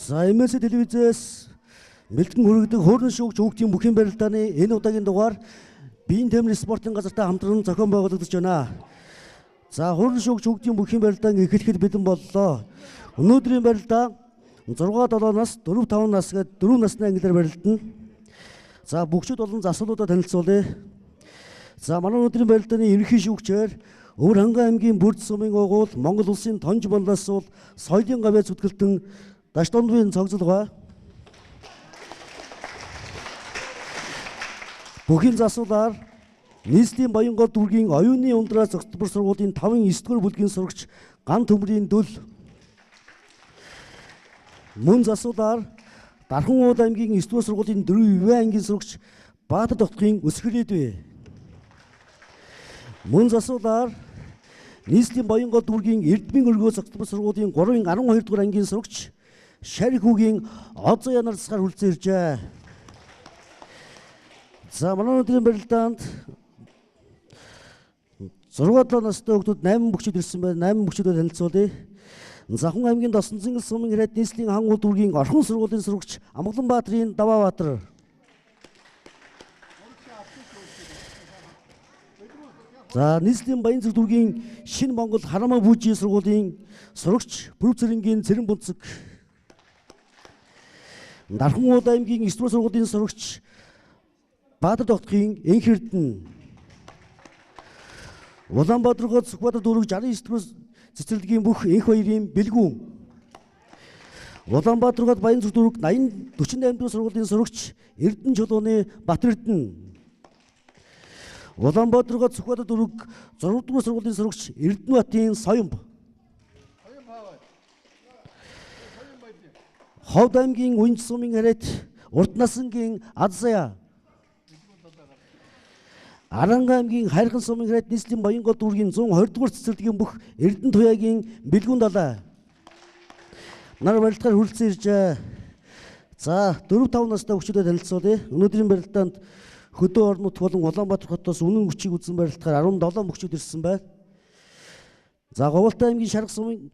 За MS телевизээс бэлтгэн хүргэдэг хөөрөн шүүгч хүүхдийн бүхийн барилдааны энэ удаагийн дугаар Биеийн темир спортын газартай хамтран зохион байгуулагдаж байна. За хөөрөн шүүгч хүүхдийн бүхийн барилдаан эхлэхэд бэлэн боллоо. Өнөөдрийн барилдаа 6 7 нас, 4 5 нас гээд 4 насны ангилаар барилдана. За бүгчүүд болон засвалуудаа танилцуулъя. За манай өнөөдрийн барилдааны ерөнхий шүүгчээр Өвөр Хангай аймгийн Бүрд сумын угуул Монгол улсын тонж боллоос уул соёлын гавьяа зүтгэлтэн Даштондвын цогцолгой. Бүхийн засуулаар нийслэлийн Баянгол дүүргийн оюуны ундраа зогсдбор сургуулийн 5-9 дугаар бүлгийн сурагч Ган Төмрийн Дүл. Мөн засуулаар Дархан уул аймгийн 9 дугаар сургуулийн 4 ивэ ангийн сурагч Баатар Тогтхын Өсгөрийдвэ. Мөн засуулаар нийслэлийн Баянгол дүүргийн Эрдмийн өргөө зогсдбор сургуулийн 3-ын 12 дугаар ангийн сурагч Шарих хүүгийн Озоо янар засгаар хүлцэн иржээ. За манай өнөөдрийн барилдаанд 6-7 настай хүүхдүүд 8 бөхчүүд ирсэн байна. 8 бөхчүүдэд танилцуулъя. Завхан аймгийн Досонцэнгэл сумын хэрэг нийслэлийн хан уул дүүргийн Орхон сургуулийн сурагч Амгаланбаатарын Даваабаатар. За нийслэлийн Баянзүр дүүргийн Шинэ Монгол Харамаа бүжийн сургуулийн сурагч Бүрв Цэрэнгийн Цэрэн Бунцэг. Дархан уул аймгийн 9 дугаар сургуулийн сурагч Баатар Тогтхын Энх Эрдэнэ. Улаанбаатар хот Сүхбаатар дүүрэг 69 дугаар цэцэрлэгийн бүх Энх баярын Бэлгүүн. Улаанбаатар хот Баянзүр дүүрэг 80 48 дугаар сургуулийн сурагч Эрдэнэ Чулууны Батэр Эрдэнэ. Улаанбаатар хот Сүхбаатар дүүрэг 6 дугаар сургуулийн сурагч Эрдэнэбатын Соёмб. Ховд аймгийн Үнж сумын хариат Урд насангийн Азая. Аранга аймгийн Хайрхан сумын хариат нийслэлийн Баянгол дүүргийн 120 дугаар цэцэрлэгийн бүх Эрдэнэ Туяагийн Бэлгүүн далай. Нар барилдахаар хүрэлцэн иржээ. За 4-5 настай хүүхдүүдэд танилцуулъя. Өнөөдрийн барилдаанд хөдөө орон нутг болон Улаанбаатар хотоос үнэн хүчийг үзэн барилдахаар 17 мөхчүүд ирсэн байна. За Говьлтай аймгийн Шарга сумын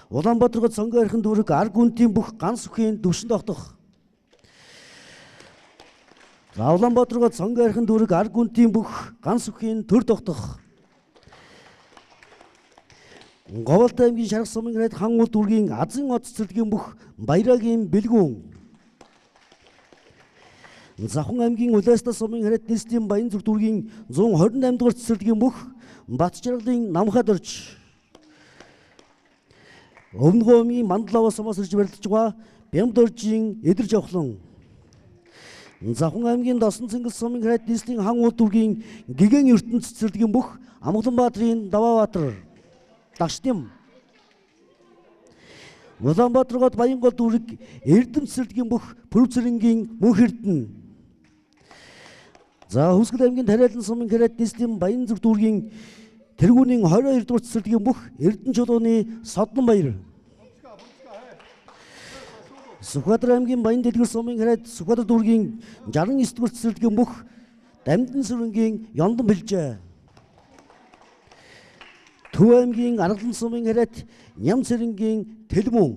Улаанбаатар хот Сонгон архин дүүрэг Арг үнтийн бүх Ганс үхийн Төвшөнд огтох. За Улаанбаатар хот Сонгон архин дүүрэг Арг үнтийн бүх Ганс үхийн Төр тогтох. Говьлтай аймгийн Шарга сумын райд хан уул дүүргийн Азын од цэцэрлэгийн бүх Баярагийн Бэлгүүн. Завхан аймгийн Улаастаа сумын хараад нийслэлийн Баянзүр дүүргийн 128 дугаар цэцэрлэгийн бүх Батчаргалын Намхад орж. Өвнөгөө аймгийн Мандалава сумаас ирж барилдаж байгаа Бямдоржийн Эдэр Жавхлан. Завхан аймгийн Досон Цэнгэл сумын хараад нийслэлийн хан уул дүүргийн Гигэн ертөнц цэцэрлэгийн бүх Амгаланбаатарын Даваабаатар. Дагшдим. Улаанбаатар хот Баянгол дүүрэг Эрдэм цэцэрлэгийн бүх Пүрэв Цэрэнгийн Мөнх Эрдэнэ. За Хөвсгөл аймгийн Тариалан сумын хэрэг нийслэлийн Баянзүр дүүргийн Тэргүүнийн 22 дугаар цэцэрлэгийн бүх Эрдэнэ Чулууны Содон баяр. Сүхбаатар аймгийн Баян дэлгэр сумын хэрэг Сүхбаатар дүүргийн 69 дугаар цэцэрлэгийн бүх Дамдын сүрэнгийн Ёндон бэлжээ. Төв аймгийн Аргалан сумын хэрэг Ням Цэрэнгийн Тэлмүн.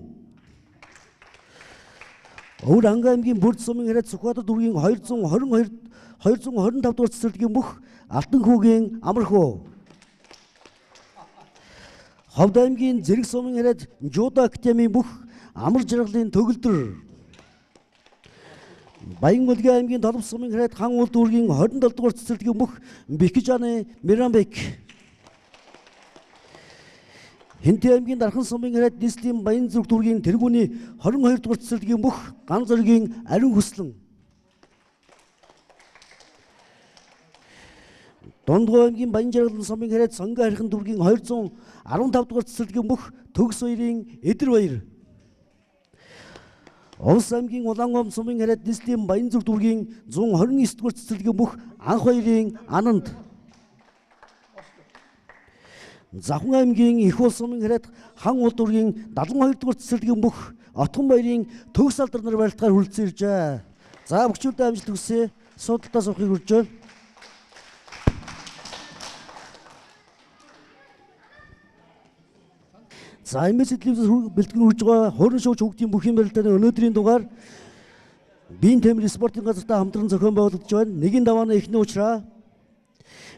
Өвөр Хангай аймгийн Бүрд сумын хэрэг Сүхбаатар дүүргийн 222 225 дугаар цэцэрлэгийн бүх Алтан хүүгийн Амархуу. Ховд аймгийн Зэрэг сумын хэрэг Жудо академийн бүх Амар жаргалын Төгөлдөр. Баян-Улгийн аймгийн Толб сумын хэрэг Хан уул дүүргийн 27 дугаар цэцэрлэгийн бүх Бэкжаны Миранбек. Хэнтэй аймгийн Дархан сумын хэрэг нийслэлийн Баянзүрх дүүргийн Тэргүүний 22 дугаар цэцэрлэгийн бүх Ган зоригийн Ариун хүслэн. Дундгой аймгийн Баянжаргалан сумын хэрэг Сонгон архин дүүргийн 215 дугаар цэцэрлэгийн бүх Төгс баярын Эдэр баяр. Улс аймгийн Улаангом сумын хэрэг нийслэлийн Баянзүрх дүүргийн 129 дугаар цэцэрлэгийн бүх Анх баярын Ананд. Завхан аймгийн Их уул сумын хэрэг Хан уул дүүргийн 72 дугаар цэцэрлэгийн бүх Отгон баярын Төгс алдар нар барилдахаар хүрэлцэн иржээ. За бөхчүүлдэ амжилт хүсье. Суудалтаа суухыг хүрж байна. За MS телевизээс бэлтгэн хүрж байгаа хуурай шуугч хүүхдийн бүхийн барилдааны өнөөдрийн дугаар Биеийн тамир спортын газартаа хамтран зохион байгуулагдаж байна. Нэгэн давааны эхний уучраа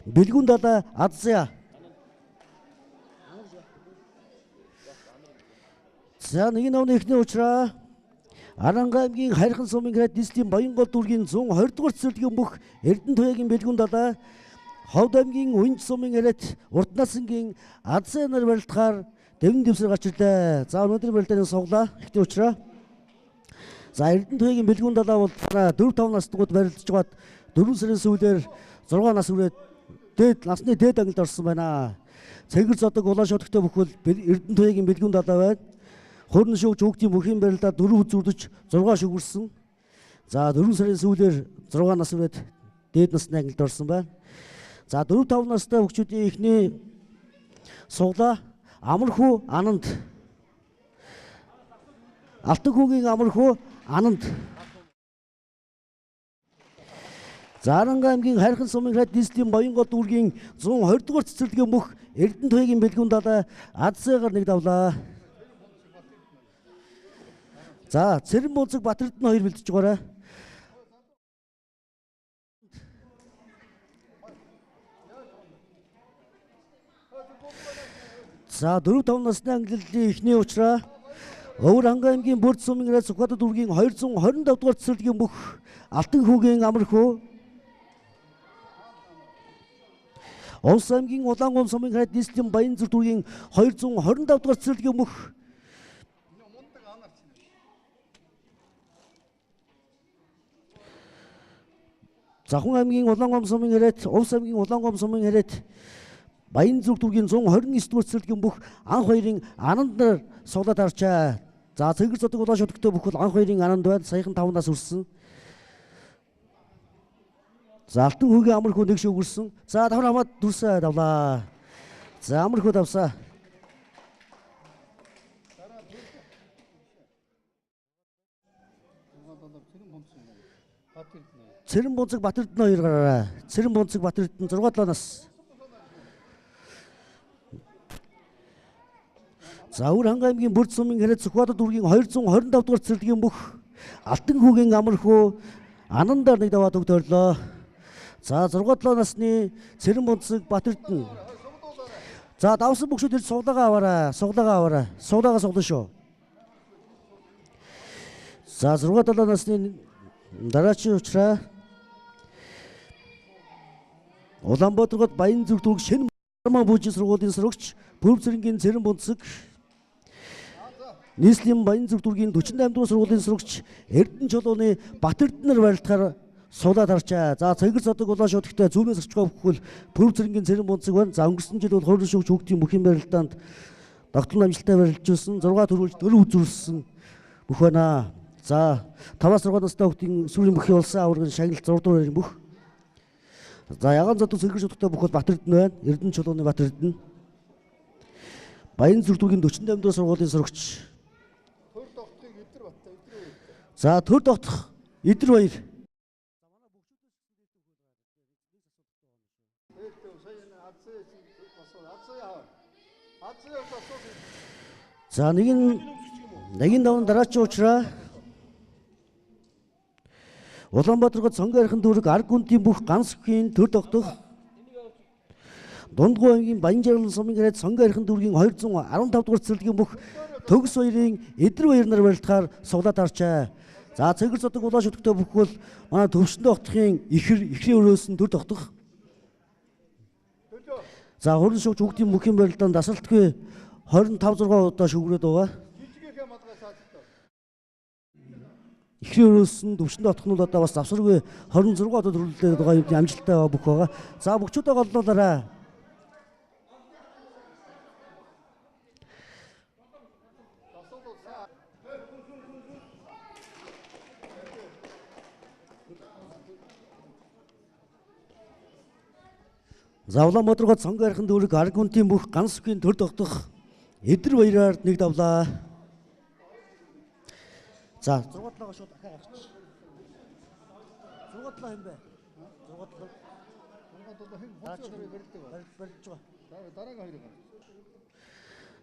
Бэлгүн далай Азия. За нэгэн давааны эхний уучраа Аранга аймгийн Хайрхан сумын град нийслэлийн Баянгол дүүргийн 120 дугаар цэцэрлэгийн бүх Эрдэнэ туяагийн Бэлгүн далай Ховд аймгийн Уянж сумын яриад Урд насангийн Азия нар барилдахаар дэвэн дэвсгэр гарч ирлээ. За өнөөдрийн барилдааны суглаа эхний уучраа. За Эрдэнэ туяагийн Бэлгүн далай бол 4-5 настгууд барилдаж байгаад 4 сарын сүүлээр 6 нас хүрээд дээд насны дээд ангилд орсон байна. Цэнгэр зодог улаан шотогтой бүхэл Эрдэнэ туяагийн Бэлгүн далай байна. Хөрн шүүгч хүүхдийн бүхийн барилдаа 4 үзүүрдэж 6 шүгэрсэн. За 4 сарын сүүлээр 6 нас хүрээд дээд насны ангилд орсон байна. За 4-5 настай хүүхдүүдийн эхний суглаа Амархүү Ананд. Алтан хүүгийн Амархүү Ананд. За Аранга аймгийн Хайрхан сумын храд нийслэлийн Баянгол дүүргийн 120 дугаар цэцэрлэгийн мөх Эрдэнэ туяагийн Бэлгүн далай Азиягаар нэг давлаа. За Цэрэн бунцаг Батэрдэн хоёр бэлдэж байгаарай. За 4-5 насны ангиллалын эхний уучраа Өвөр Хангай аймгийн Бүрд сумын ирээд Сүхбаатар дүүргийн 225 дугаар цэцэрлэгийн бүх Алтан хүүгийн Амархүү Увс аймгийн Улаангум сумын хайд нийслэлийн Баянзүр дүүргийн 225 дугаар цэцэрлэгийн бүх Завхан аймгийн Улаангум сумын яриад Увс аймгийн Улаангум сумын яриад Баянзүр дүүргийн 129 дугаар цэцэрлэгийн бүх анх хоёрын ананд нар суглаад харчаа. За цэнгэр зодог улаан шүтгтэй бүхэл анх хоёрын ананд байна. Саяхан 5 нас хүрсэн. За Алтан хүүгийн Амархүү нэг шүгэрсэн. За давхар хамаад дүрсээ давлаа. За Амархүү давсаа. Цэрэн бунцаг Батэрдэн хоёр гараарай. Цэрэн бунцаг Батэрдэн 6-7 нас. За Өвөр Хангай аймгийн Бүрд сумын хэрэг Сүхбаатар дүүргийн 225 дугаар цэцэрлэгийн бүх Алтан хүүгийн Амархүү Анандаар нэг даваа төгт орлоо. За 6-7 насны Цэрэн бунцаг Батэрдэн. За давсан бөгшүүд ирж суглаагаа аваарай. Суглаагаа аваарай. Суглаагаа суглана шүү. За 6-7 насны дараачийн уучраа Улаанбаатар хот Баянзүр дүүрэг шинэ Армаа бүжийн сургуулийн сурагч Пүрв цэрэнгийн Цэрэн бунцаг нийслэлийн Баянзүр дүүргийн 48 дугаар сургуулийн сурагч Эрдэнэ чулууны Батэрдэнээр барилдахаар суулаад харчаа. За цэнгэр зодог улаан шүтгтэй зүүнээс орчгоо бүхэл Пүрв цэрэнгийн Цэрэн бунцаг байна. За өнгөрсөн жил бол хуурай шүүгч хүүхдийн бүхийн барилдаанд тогтмол амжилттай барилж байсан. 6 төрүүлж 4 үзүүлсэн бүх байна. За 5-6 настай хүүхдийн сүүлийн бүхийн улсын аваргын шагнал 6 дугаар бүх. За ягаан зодог цэнгэр шүтгтэй бүхэл Батэрдэн байна. Эрдэнэ чулууны Батэрдэн. Баянзүр дүүргийн 48 дугаар сургуулийн сурагч. За төр тогтох Идэр баяр. За нэгэн даван дараачийн уучраа Улаанбаатар хот Сонгон архин дүүрэг Арг гүнтийн бүх ганц бүхийн төр тогтох Дундгуй аймгийн Баянжаргалан сумын яриад Сонгон архин дүүргийн 215 дугаар цэцэрлэгийн бүх Төгс баярын Эдэр баяр нар барилдахаар суглаад харчаа. За цэнгэр зодог улаан шүтгтэй бүхэл манай төвшөндөө огтхын ихрийн өрөөс нь төр тогтох. За хөрөн шүүгч хүүхдийн бүхийн барилдаанд дасалтгүй 25 6 удаа шүгрээд байгаа. Ихрийн өрөөс нь төвшөндөө отох нь одоо бас завсаргүй 26 удаа төрөлдөөд байгаа юм амжилттай бүх байгаа. За бөхчүүдээ голлуулаарай. За Улаанбаатар хот Сонгон архин дүүрэг Арг гүнтийн бүх ганц бүхийн төр тогтох Эдэр баяраар нэг давлаа. За 6-7-оо шууд дахиад гарч. 6-7 юм бэ? 6-7.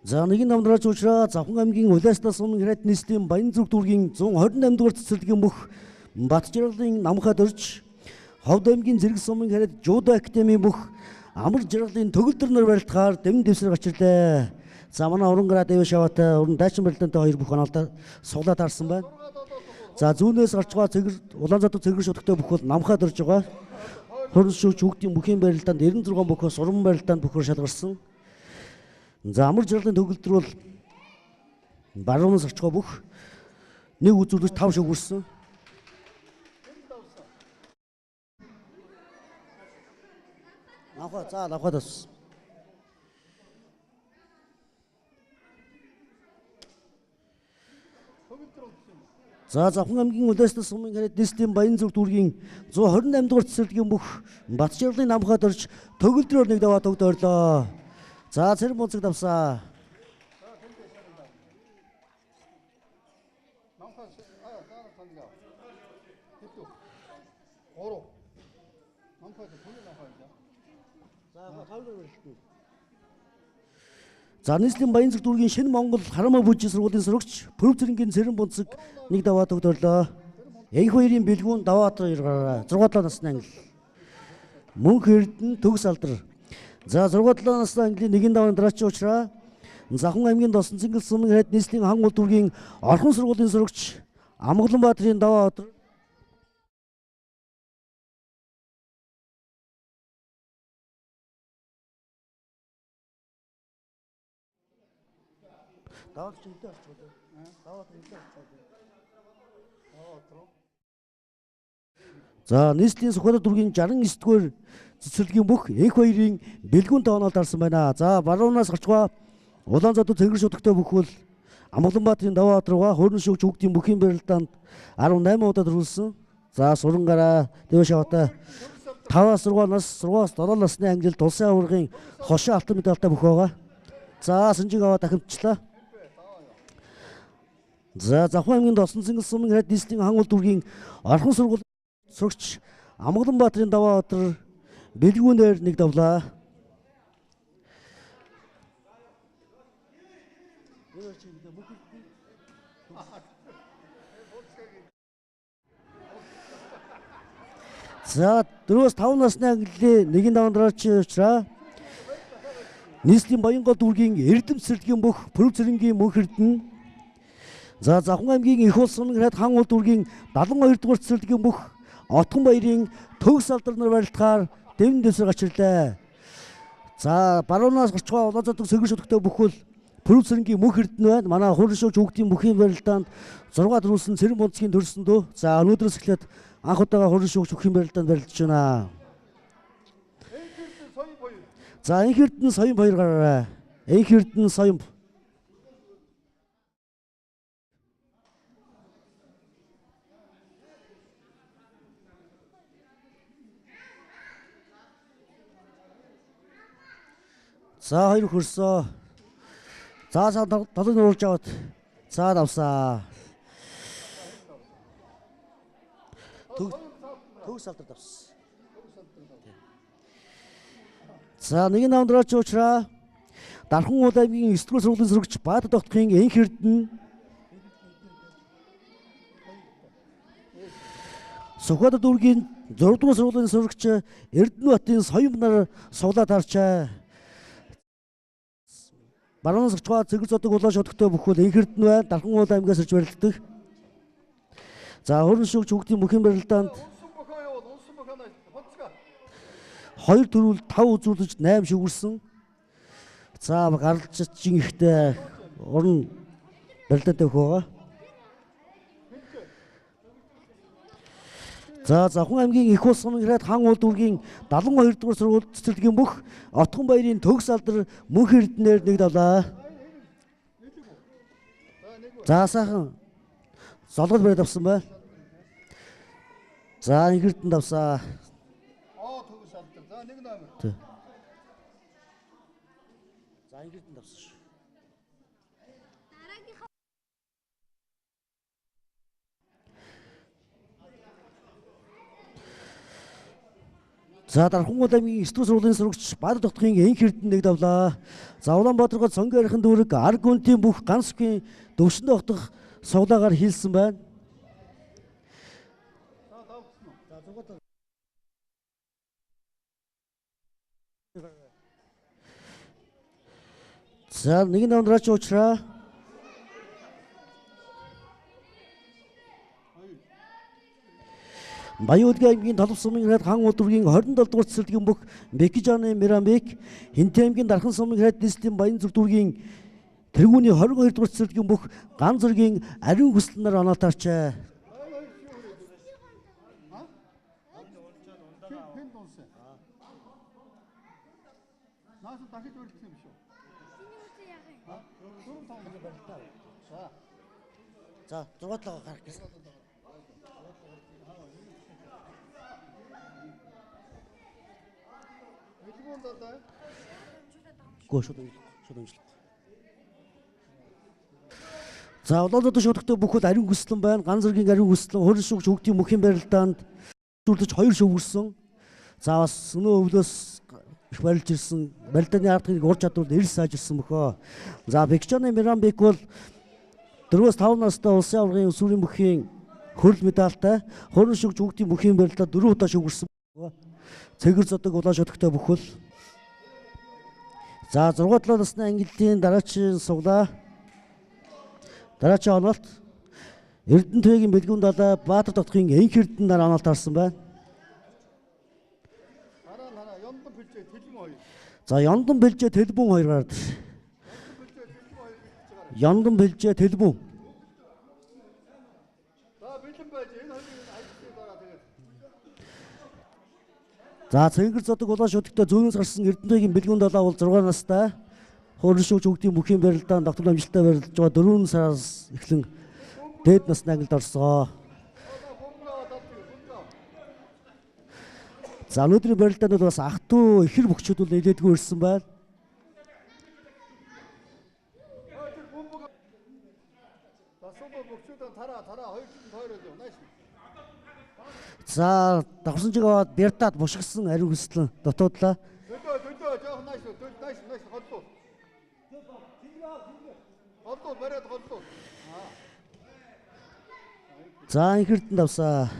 За нэгэн намдраач уучраа Завхан аймгийн Улаастаа сумын хэрэг нийслэлийн Баянзүрх дүүргийн 128 дугаар цэцэрлэгийн бүх Батжаргалын намхад орж Ховд аймгийн Зэрэг сумын хэрэг Жудо академийн бүх Амар жаргалын төгөлдөр нар барилдахаар дэмэн дэвсгэр гачирлаа. За манай уран гараа дэвш шаваатай уран дайчин барилдаантай хоёр бүх оноолдоо суглаад харсан байна. За зүүнээс гарч байгаа цэгэр Улаанзаатар цэгэр шүтгтэй бүх бол намхад орж байгаа. Хөрөн шүүгч хүүхдийн бүхийн барилдаанд 96 бөхөө суран барилдаанд бөхөөр шалгарсан. За амар жаргалын төгөлдөр бол баруунаас гарч байгаа бүх нэг үзүүлж 5 шүгүрсэн. Намхаа за намхаа тас. За Завхан аймгийн Улаастас сумын хэрэг нийслэлийн Баянзүрх дүүргийн 128 дугаар цэцэрлэгийн бүх Батжаргалын намхад орж төгөлдрөөр нэг даваа төгд орлоо. За цэрэн бунцаг давсаа. За нийслэлийн Баянзүрх дүүргийн Шинэ Монгол Харамаа бүжгийн сургуулийн сурагч Пүрэв цэрэнгийн цэрэн бунцаг нэг даваа төгд орлоо. Энх хоёрын бэлгүүн даваа хоёр гараа 6 7 насны англи. Мөнх Эрдэнэ төгс алдар. За 6 7 насны английн нэгэн давааны дараачийн уучраа Завхан аймгийн Досон Цэнгэл сумын хэрэг нийслэлийн Хан уул дүүргийн Орхон сургуулийн сурагч Амгаланбаатарын даваа өдөр даваад чи хэдэн орчих вэ? Даваад хэдэн орчих вэ? За нийслэлийн Сүхбаатар дүүргийн 69 дугаар цэцэрлэгийн бүх энх хоёрын бэлгүүн тоонол дарсан байна. За баруунаас гарч байгаа Улаанзаатар цэнгэр шүтгтэй бүх бол Амгаланбаатарын даваа руугаа хөрөн шүүгч хүүхдийн бүхийн барилдаанд 18 удаа төрүүлсэн. За суран гараа дэвш шаваатай 5-аас 6 нас 6-аас 7 насны ангилалд улсын аваргын хошин алтан медальтай бүх байгаа. За сэнжиг аваа дахимжлаа. За Завхан аймгийн Досон Цэнгэл сумын хэрэг нийслэлийн Хан уул дүүргийн Орхон сургууль сурагч Амгаланбаатарын даваа өдөр бэлгүүнээр нэг давлаа. За 4-5 насны ангиллын нэгэн даваан дараач уучраа нийслэлийн Баянгол дүүргийн Эрдэм цэцэрлэгийн бүх Пүрэв цэрэнгийн мөнх Эрдэнэ. За Завхан аймгийн Их улс сумын хэрэг Хан уул дүүргийн 72 дугаар цэцэрлэгийн бүх Отгон баярын төгс алдар нар барилдахаар дэвэн дэвсгэр гачирлаа. За баруунаас гарч байгаа Улаанзаатар цэнгэр шүтгтэй бүхэл Пүрэв цэрэнгийн мөнх Эрдэнэ байна. Манай хуран шүүгч хүүхдийн бүхийн барилдаанд 6 төрүүлсэн цэрэн бунцгийн төрсөн дөө. За өнөөдрөөс эхлээд анх удаага хуран шүүгч бүхийн барилдаанд барилдаж байна. За Энх Эрдэнэ соён хоёр гараарай. Энх Эрдэнэ соён. За хоёр хөрсөө. За талыг нуурлж аваад за давсаа. Төгс алдар давсан. За нэгэн намдраач уучраа Дархан уул аймгийн 9 дугаар сургуулийн сурагч Баатар тогтхын Энх Эрдэнэ Сүхбаатар дүүргийн 6 дугаар сургуулийн сурагч Эрдэнэбатын соён нар суглаад харчаа. Баруунаас гарч байгаа цэгэр зодог улаан шүтгтэй бүхэл Энх Эрдэнэ байна. Дархан уул аймгаас ирж барилддаг. За хөрөн шүүгч хүүхдийн бүхийн барилдаанд 2 төрүүл 5 үзүүлж 8 шүгэрсэн. За гаралж чин ихтэй уран барилдаантай өх байгаа. За Завхан аймгийн Их улс сумын хэрэг Хан уул дүүргийн 72 дугаар сургууль цэцэрлэгийн бүх Отгон баярын төгс алдар Мөнх Эрдэнээр нэг давлаа. За сайхан золгол бариад авсан бай. За Энх Эрдэнэ давсаа. За нэг номер. За Энх Эрдэнэ давсан шүү. За Дархангуул аймгийн 9 дугаар сургуулийн сурагч Баатар дотгын Энх Эрдэнэ нэг давлаа. За Улаанбаатар гол Цонгийн архин дүүрэг Аргүнтийн бүх ганц үгийн төвшөндөө огтох суглаагаар хийлсэн байна. За нэг намдраач уучраа. Баян-Үлгэн аймгийн Толбо сумын хэрэг хан улдвргийн 27 дугаар цэцэрлэгийн бүх Бекижаны Мирамбек, Хинтээ аймгийн Дархан сумын хэрэг нийслэлийн Баян зүг дүүргийн тэргүүний 22 дугаар цэцэрлэгийн бүх ган зэргийн ариун хүслэнээр оноотарчээ. За 6 7 гарах гэсэн. Гөө шууд амжилт. За Улаанбаатар шүлэгтээ бүхэл ариун хүслэн байна. Ган зэргийн ариун хүслэн хөрөн шүгч хүүхдийн мөхийн барилдаанд шүлдэж 2 шөвгөрсөн. За бас өнөө өвлөөс их барилж ирсэн. Барилдааны ардыг ур чадвар эрс сайжирсан мөхөө. За Бекжаны Мирамбек бол 4-5 настай улсын аваргын өсвөрийн бүхийн хөрөл медальтай хөрөн шүгч хүүхдийн мөхийн барилдаа 4 удаа шөвгөрсөн. Цэгэр зодог улаан шүлэгтээ бүхэл. За 6-7 насны ангиллын дараачийн суглаа. Дараачийн онолт Эрдэнэ-Твэгийн бэлгүүн далай Баатар дотгын Энх Эрдэнэ нар онолт харсан байна. За Ёндон бэлжээ Тэлбүн хоёр гараад. Ёндон бэлжээ Тэлбүн. За цэнгэр зодог улаан шүдэгтээ зүүнээс гарсан Эрдэнэ-Твэгийн бэлгүүн далай бол 6 настай. Хөрөн шүүгч хүүхдийн бүхийн барилдаанд тогтмол амжилттай барилдаж байгаа 4 сараас эхлэн дээд насны ангилд орсоо. За өнөөдрийн барилдаанд бол бас ах トゥ ихэр бөхчүүд бол нэлээдгүй ирсэн байна. За давхарсан аваад бярдаад бушгсан ариун хүслэн дутуудлаа. За Энх Эрдэнэ давсаа.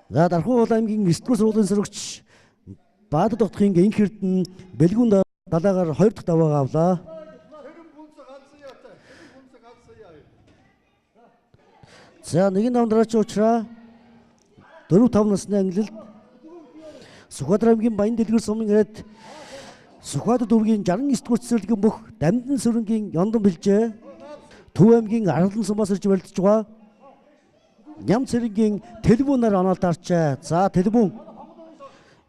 За Дархуул аймгийн 9 дугаар сургуулийн сурагч Баатар дотгын Энх Эрдэнэ бэлгүүн далаагаар 2 дахь даваагаа авлаа. За нэгэн намдраач уучраа 4-5 насны ангилалд Сүхбаатар аймгийн Баян дэлгэр сумын ирээд Сүхбаатар дүүргийн 69 дугаар цэцэрлэгийн бүх Дамдын сүрэнгийн Ёндон бэлжээ. Төв аймгийн Арлан сумаас ирж барилдаж байгаа Ням цэрэнгийн Тэлбүүнээр оноолд арчээ. За Тэлбүүн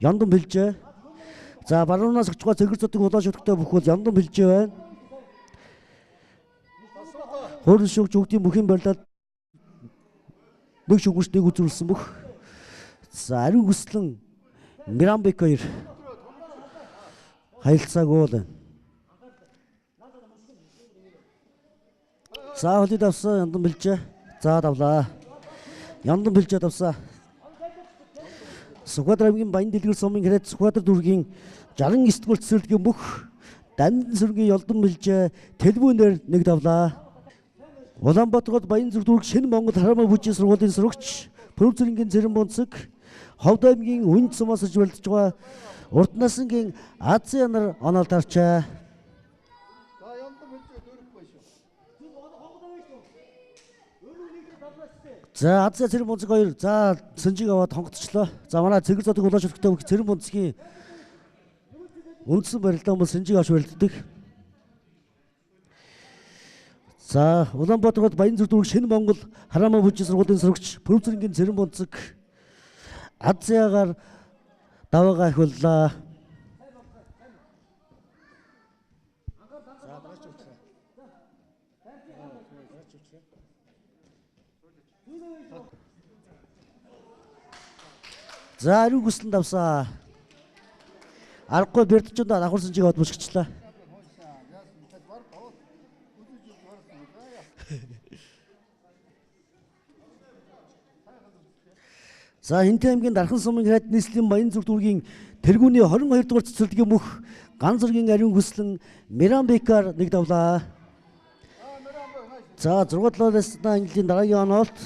Ёндон бэлжээ. За баруунаас өгч байгаа цэгэр зодог улаан шүтгтэй бүхэл Ёндон бэлжээ байна. Хөрөн шүүгч хүүхдийн бүхийн барилдаад нэг шүгүрч нэг үзүүлсэн бүх. За ариун хүслэн Мирамбек хоёр харилцаагүй л. За холид авсан Ёндон бэлжээ. За давлаа. Ёндон бэлжээ давсаа. Сүхбаатар аймгийн Баян дэлгэр сумын хэрэг Сүхбаатар дүүргийн 69 дугаар цэцэрлэгийн бүх Дамдын сүргийн Ёлдон бэлжээ Тэлбүүнээр нэг давлаа. Улаанбаатар гол Баян зүг дүүрэг Шинэ Монгол Харамаа бүжгийн сургуулийн сурагч Пүрэв цэрэнгийн Цэрэн бунцэг Ховд аймгийн Үнд сумаас ирж барилдаж байгаа урд насангийн Азийн нар оноолд харчаа. За Азия Цэрэн бунцэг хоёр за сэнжиг аваад хонгоцчлоо. За манай цэгэр зодог улаан шүлэгтэй бүх Цэрэн бунцгийн үндсэн барилдаан бол сэнжиг авч барилддаг. За Улаанбаатар гол Баян зүг дүүрэг Шинэ Монгол Харамаа бүжгийн сургуулийн сурагч Пүрэв цэрэнгийн Цэрэн бунцэг Азиягаар даваагаа ахиуллаа. За ариун хүслэн давсаа. Аргагүй бэрдэж ундаа давхарсан чиг од бушгичлаа. За Хинтээ аймгийн Дархан сумын хайд нийслэлийн Баянзүр дүүргийн тэргүүний 22 дугаар цэцэрлэгийн мөх ган зэргийн ариун хүслэн Миранбекаар нэг давлаа. За 6 7 насны ангиллын дараагийн оноолт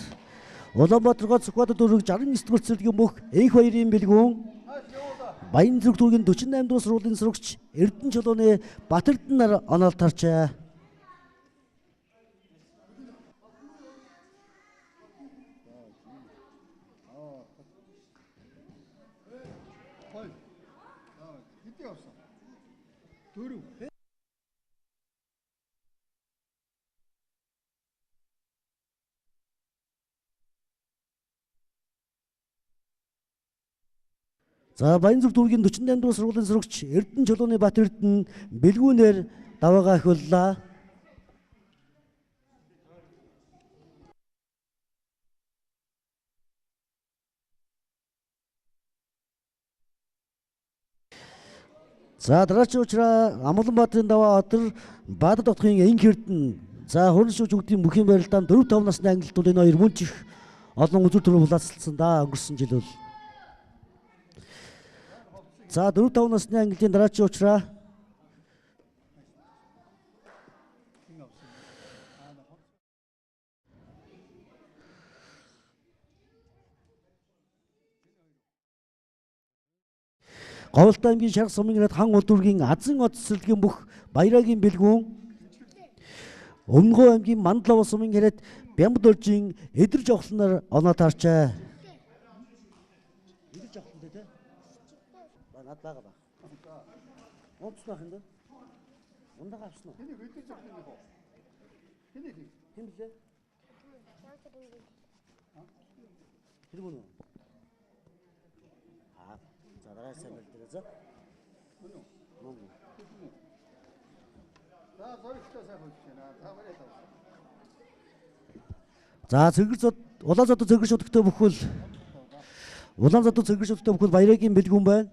Улаанбаатар гол Сүхбаатар дүүрэг 69 дугаар цэцэрлэгийн мөх энх баярын бэлгүүн Баянзүр дүүргийн 48 дугаар сургуулийн сурагч Эрдэнэ чулууны Батэрдэн нар оноолт харчаа. За Баянзүр дүүргийн 48 дугаар сургуулийн сурагч Эрдэнэ чулууны Бат Эрдэнэ бэлгүүнээр даваагаа ахиуллаа. За дараагийн учраас Амгаланбаатарын даваа отор Баатар дотгын энх эрдэнэ. За хөрөн шүүж үгдийн бүхийн барилдаан 4-5 насны ангилалд бол энэ хоёр мөн ч их олон үзүүр төрөв хулаацалсан да өнгөрсөн жил бол. За 4-5 насны ангиллын дараагийн учраас Говьлт аймгийн Шарх сумын ирээд хан улдүргийн Азан од цэцэрлэгийн бүх Баярагийн бэлгүүн Өмнөгөө аймгийн Мандлав сумын ирээд Бямбад оржийн Эдэр жавхланаар оноо таарчаа. Эдэр жавхлан дээ тэ. Ба над байгаа ба. Ууцсан байх юм да. Ундаа авсан уу? Тэнийг эдэр жавхлан яг. Тэнийг хэн блэ? Тэр мөн үү? За дараа сайн байл дээр за. Мөн үү? За зоригтой сайн хөлж байна. Та барай тав. За цэнгэр зод улаан зодод цэнгэр шүдэгтэй бүхэл улаан зодод цэнгэр шүдэгтэй бүхэл Баярагийн бэлгүүн байна.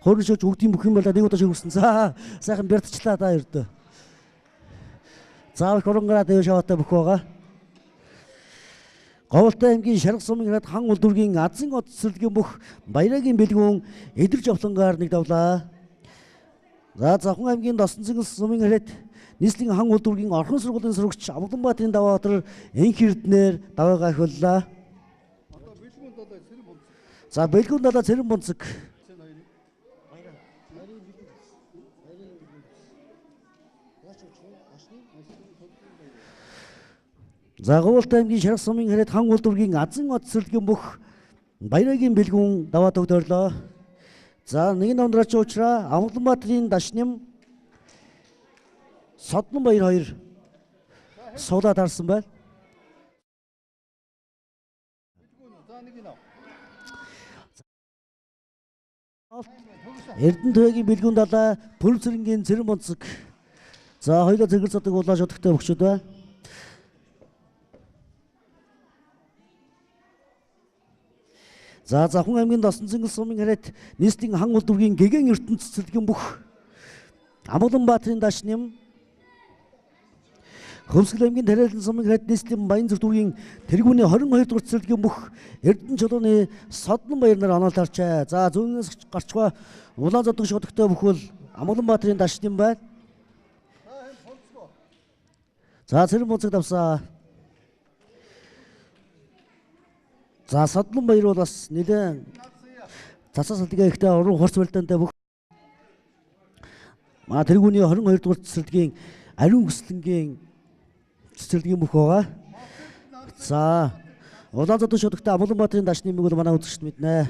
Хөрөн шөөж бүгдийн бүх юм болоо нэг удаа шигвэрсэн. За сайхан бэртчлаа та ердөө. За их уран гараа дэв шаваатай бүх байгаа. Говьлт аймгийн Шарга сумын ирээд хан улдүргийн Азан од цэцэрлэгийн бүх Баярагийн бэлгүүн Эдэр жавхлангаар нэг давлаа. За Завхан аймгийн Досон цэнгэл сумын ирээд нийслэлийн хан улдүргийн Орхон сургуулийн сурагч Амгаланбаатарын даваатар энх эрдэнээр даваагаа ахиуллаа. Одоо бэлгүүн далай цэрэн бунцэг. За бэлгүүн далай цэрэн бунцэг. За Говьлт аймгийн Шарга сумын хэрэг хан улдүргийн Азан од цэцэрлэгийн бүх Баярагийн бэлгүүн даваа төгдөрлөө. За нэгэн номдраач уучраа Амгаланбаатарын дашним Соднон баяр хоёр суулаа таарсан байна. Эрдэнэ туяагийн бэлгүүн далай Пүрэв цэрэнгийн цэрэн бонцог. За хоёулаа цэнгэр зодог улаан шүдэгтэй бөгчүүд байна. За Завхан аймгийн Досон цэнгэл сумын хэрэг нийслэлийн хан улдүргийн гэгэн ертөнц цэцэрлэгийн бүх Амгаланбаатарын дашним Хөвсгөл аймгийн Тариалан сумын хэрэг нийслэлийн Баянзүр дүүргийн тэргүүний 22 дугаар цэцэрлэгийн бүх Эрдэнэ чулууны Соднон баяр нар оноол тарчаа. За зүүнээс гарчгаа улаан зодог шүдэгтэй бүхэл Амгаланбаатарын дашним байна. За цэрэн бунцаг давсаа. За Соднон баяр бол бас нэлээд цацаа салдгаа ихтэй уран хурц барилдаантай бүх маа тэргүүний 22 дугаар цэцэрлэгийн ариун хүслэнгийн цэцэрлэгийн бүх байгаа. За улаан зодон шүдэгтэй Амгаланбаатарын дашны мэг бол манай үзэгчд мэднэ.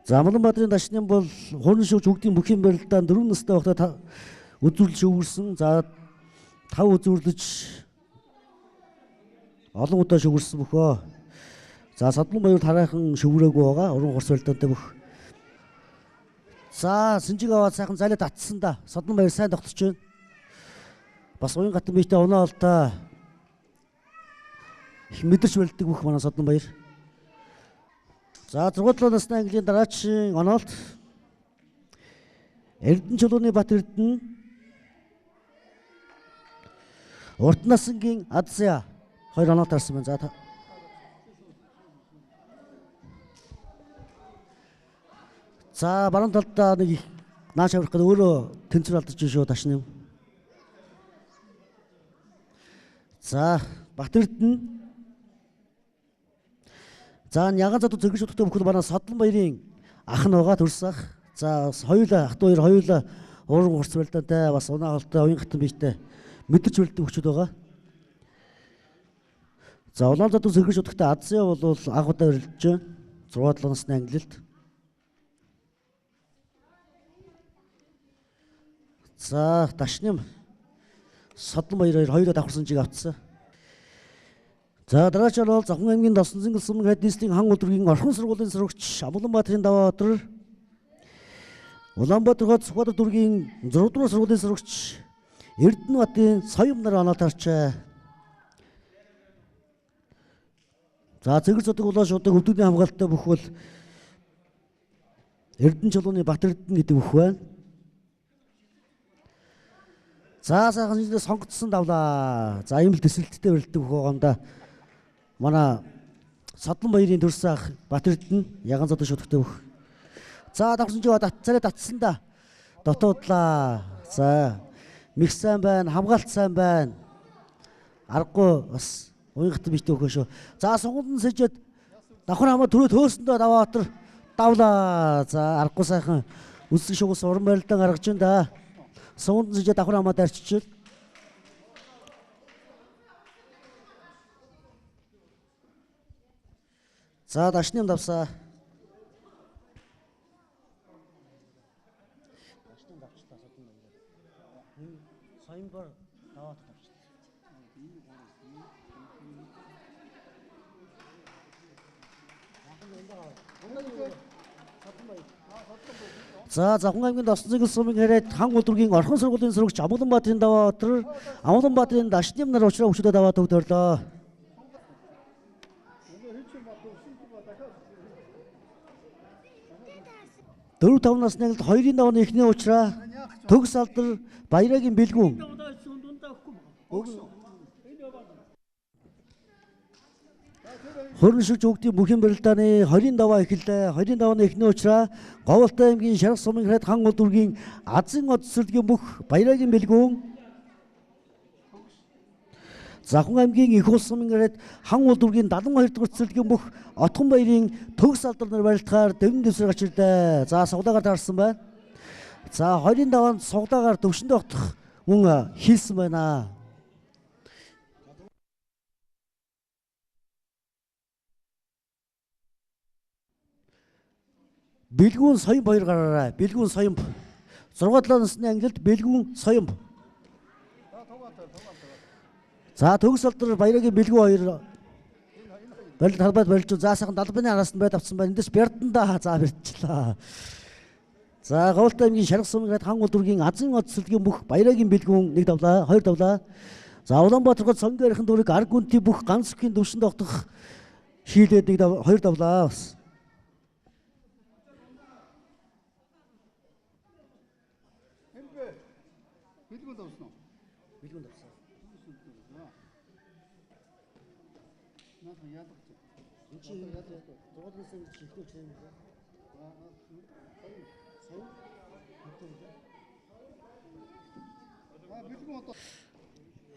За Амгаланбаатарын дашны бол хурн шүүж бүгдийн бүхийн барилдаан 4 настай байхдаа үзүүрлж шүүгэрсэн. За 5 үзүүрлэж олон удаа шүгэрсэн бөхөө. За Соднон баяр хараахан шүгрээгүй байгаа. Уран хурц барилдаантай бүх. За сэнжиг аваад сайхан зайлаа татсан да. Соднон баяр сайн тогтож байна. Бас уян гатан биетэй унаа олдоо. Их мэдэрч барилдаг бүх манай Соднон баяр. За 6 7 насны английн дараагийн оноолт Эрдэнэ чулууны Бат Эрдэнэ Урт насангийн Адся хоёр оноо таарсан байна. За За баруун талдаа нэг нааш аврах гэдэг өөрөө тэнцвэр алдаж шүү Дашним. За Батэрдэн. За Яган задуу зэрэг шүтгтэй бүхэл манай Содлон баярын ах нь байгаа төрс ах. За хоёулаа ах дүү хоёр хоёулаа уран хурц барилдаантай бас унаа холтой уян хатан биетэй мэдэрч барилдаг хүчүүд байгаа. За Улаан задуу зэрэг шүтгтэй Азия бол анх удаа барилдаж байна. 6 7 насны ангилалд. За Дашним Содлон баяр хоёр хоёулаа давхарсан чиг авцсан. За дараачаар бол Завхан аймгийн Досонзингэл сумын хайд нийслэлийн хан улдургийн орхон сургуулийн сурагч Амгаланбаатарын Даваабатар Улаанбаатар хот Сүхбаатар дүүргийн 6 дугаар сургуулийн сурагч Эрдэнэбатын соём нар оноо тарчээ. За цэгэр зодог улаан шудаг өвдөгний хамгаалттай бүх бол Эрдэнэ чулууны Бат Эрдэнэ гэдэг бүх байна. За сайхан шинжлээ сонгогдсон давлаа. За ийм л төсөлттэй барилдаг бүх байгаа юм да. Манай Содлон баярын төрсөн ах Бат Эрдэнэ яган зодон шүтгтэй бүх. За давхсан чи царай татсан да. Дотуудлаа. За мэх сайн байна, хамгаалт сайн байна. Аргагүй бас уянгат битэй өхөө шүү. За суганд нь сэжээд давхар хамаа түрүү төөсөндөө Даваабатар давлаа. За аргагүй сайхан үсэг шугас уран барилдаан гаргаж байна да. Суганд нь сэжээд давхар хамаа дайрчижэл. За Дашним давсаа. Дашним давчлаа Содлон баяр. Соёмбор Даваабатар давчлаа. За Завхан аймгийн Досонзингэл сумын хараад хан улдургийн орхон сургуулийн сурагч Амгаланбаатарын Даваабатар Амгаланбаатарын Дашним нар уучраа хөвчөдөө даваа төвд орлоо. 4-5 насны ангилалд 2-ын давааны эхний уучраа төгс алдар Баярагийн Бэлгүүн. Хөрөн шүж хүүхдийн бүхэн барилдааны 20-ын даваа эхэллээ. 20-ын давааны эхний уучраа Говьлтай аймгийн Шарх сумын хараад хан улдургийн Азийн од цэцэрлэгийн бүх Баярагийн Бэлгүүн. Завхан аймгийн Их улс сумын хараад хан улдургийн 72 дугаар цэцэрлэгийн бүх Отхон баярын төгс алдар нар барилдахаар дэвэн дэвсгэр гарч ирлээ. За суглаагаар таарсан байна. За 20-ын даваанд суглаагаар төвшөндөө огтох мөн хийсэн байна. Бэлгүүн соёмб хоёр гараарай. Бэлгүүн соёмб. 6 7 насны ангилалд Бэлгүүн соёмб. За төгс алдар Баярагийн Бэлгүүн хоёр барилт талбайд барилж. За сайхан далбаны араас нь байд авсан байна. Эндээс бярдандаа за барьчлаа. За Говьлтай аймгийн Шарх сумын хараад хан улдургийн Азийн од цэцэрлэгийн бүх Баярагийн Бэлгүүн 1 давлаа, 2 давлаа. За Улаанбаатар хот Сонгийн архин дүүрэг Арг гүнтийн бүх ганц сүхийн төвшөнд огтох шийлээд 1 дав 2 давлаа бас. Бэлгүүн давсан уу? Бэлгүүн давсан. Наадхан яалгаж. Энд чи 6 насны ангилалд ихтэй учраа юм байна.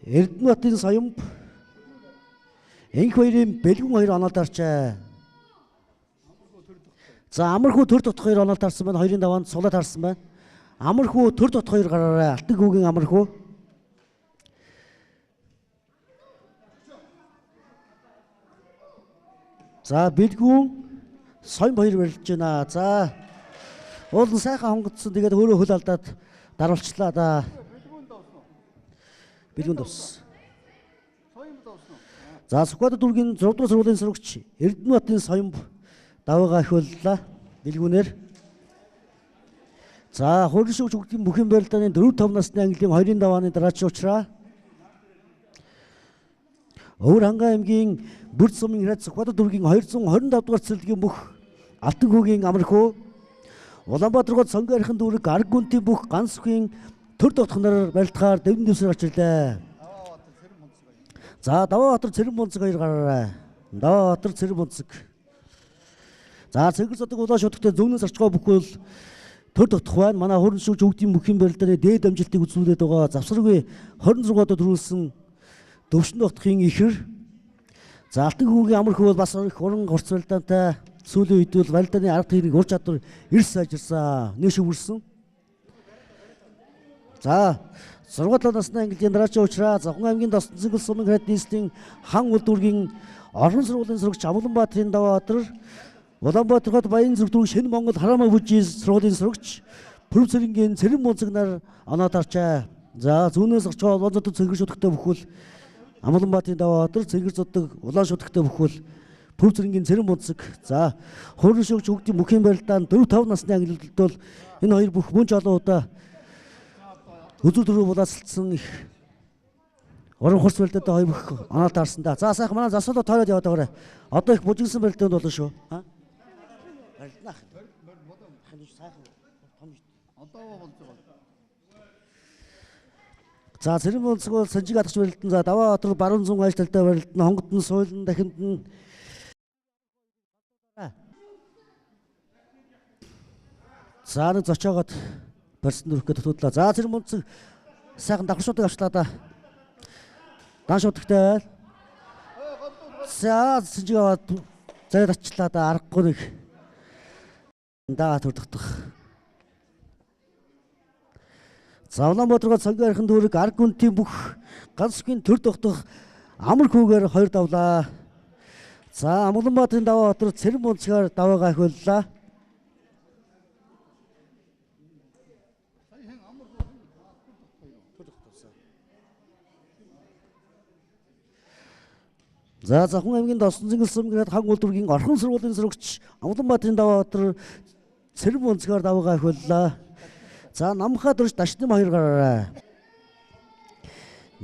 Эрдэнэбатын соёмб Энх хоёрын Бэлгүүн хоёр оноо дарчаа. За Амархүү төр дотох хоёр оноо дарсан байна. Хоёрын даваанд сулаа таарсан байна. Амархүү төр дотох хоёр гараарай. Алтан хүүгийн Амархүү. За Бэлгүүн соёмб хоёр барилж байна. За уул нь сайхан хонгодсон. Тэгээд өөрөө хөл алдаад даруулчлаа да. Бэлгүүн давсан. За Сүхбаатар дүүргийн 6 дугаар сургуулийн сурагч Эрдэнэбатын соёмб даваагаа ахиуллаа Бэлгүүнээр. За хөрөн шүүгч хүүхдийн бүхэн барилдааны 4-5 насны ангилын 2-ын давааны дараач уучраа Өвөр хангай аймгийн Бүрд сумын хараад Сүхбаатар дүүргийн 225 дугаар цэцэрлэгийн бүх Алтан хүүгийн Амархүү Улаанбаатар хот Сонгийн архин дүүрэг Арг гүнтийн бүх ганц сүхийн төр дотох нар барилдахаар дэвэн дэвсгэр гарч ирлээ. За Даваабатар Цэрэн бунцаг хоёр гараарай. Даваабатар Цэрэн бунцаг. За цэнгэр зодог улаан шүтгтэй зүүнээс орчгоо бүхэл төр дотох байна. Манай хөрөн шүүгч хүүхдийн бүхийн барилдааны дээд амжилтыг үзүүлээд байгаа завсаргүй 26 удаа төрүүлсэн Төвшин дотохын ихэр. За Алтан хүүгийн амар хүү бол бас их уран хурц барилдаантай сүүлийн үед бол барилдааны арга тэрийг ур чадвар эрс сайжирсан. Нэг шүгэрсэн. За 6 7 насны английн дараачийн учраас Завхан аймгийн Досон сумын хэрэг нийслэлийн хан улдүргийн орон сургуулийн сурагч Амгаланбаатарын Даваабаатар, Улаанбаатар хот Баян зүг дүүрэг Шинэ Монгол Хараамай бүжгийн сургуулийн сурагч Пүрв цэрэнгийн Цэрэн бунцаг нар оноо тарчаа. За зүүнээс орчгоо Улаан зодог цэнгэр шүтгтэй бүхэл Амгаланбаатарын Даваабаатар, цэнгэр зодог улаан шүтгтэй бүхэл Пүрв цэрэнгийн Цэрэн бунцаг. За хөрөн шүүгч хүүхдийн бүхийн барилдаан 4 5 насны ангилалд бол энэ хоёр бүх мөн ч олон удаа үзүүр дөрөв булаацалдсан их уран хурц барилдаатай хоёр бүх оноо таарсан да. За сайхан манай засвал тойроод яваад байгаарай. Одоо их бужигсан барилдаанд болно шүү. Аа? Барилдана ах. Сайхан том. Одоо болж байгаа. За Цэрэн бунцаг бол санжиг адагч барилдан. За Даваабаатар баруун зүүн айл талтай барилдан, хонгод нь суйлан дахинд нь. За нэг зочоогоод барьсан дөрвөхөө дутуудлаа. За Цэрэн бунцаг сайхан давхар шудаг авчлаа да. Дан шуудагтай байл. За санжиг аваад зайд ачлаа да, аргагүй нэг. Да төр дотох. За Улаанбаатаргоо цонгийн архин дүүрэг арг гүнтийн бүх ганцгийн төр дотох амар хүүгээр хоёр давлаа. За Амгаланбаатарын Даваабаатар Цэрэн бунцгаар даваагаа ахиуллаа. За Завхан аймгийн Досон зингэл сум гэхэд хан улдүргийн орхон сургуулийн сурагч Амгаланбаатарын Даваабаатар Цэрэн бунцгаар даваагаа ахиуллаа. За Намхаа дөрж Дашним хоёр гараарай.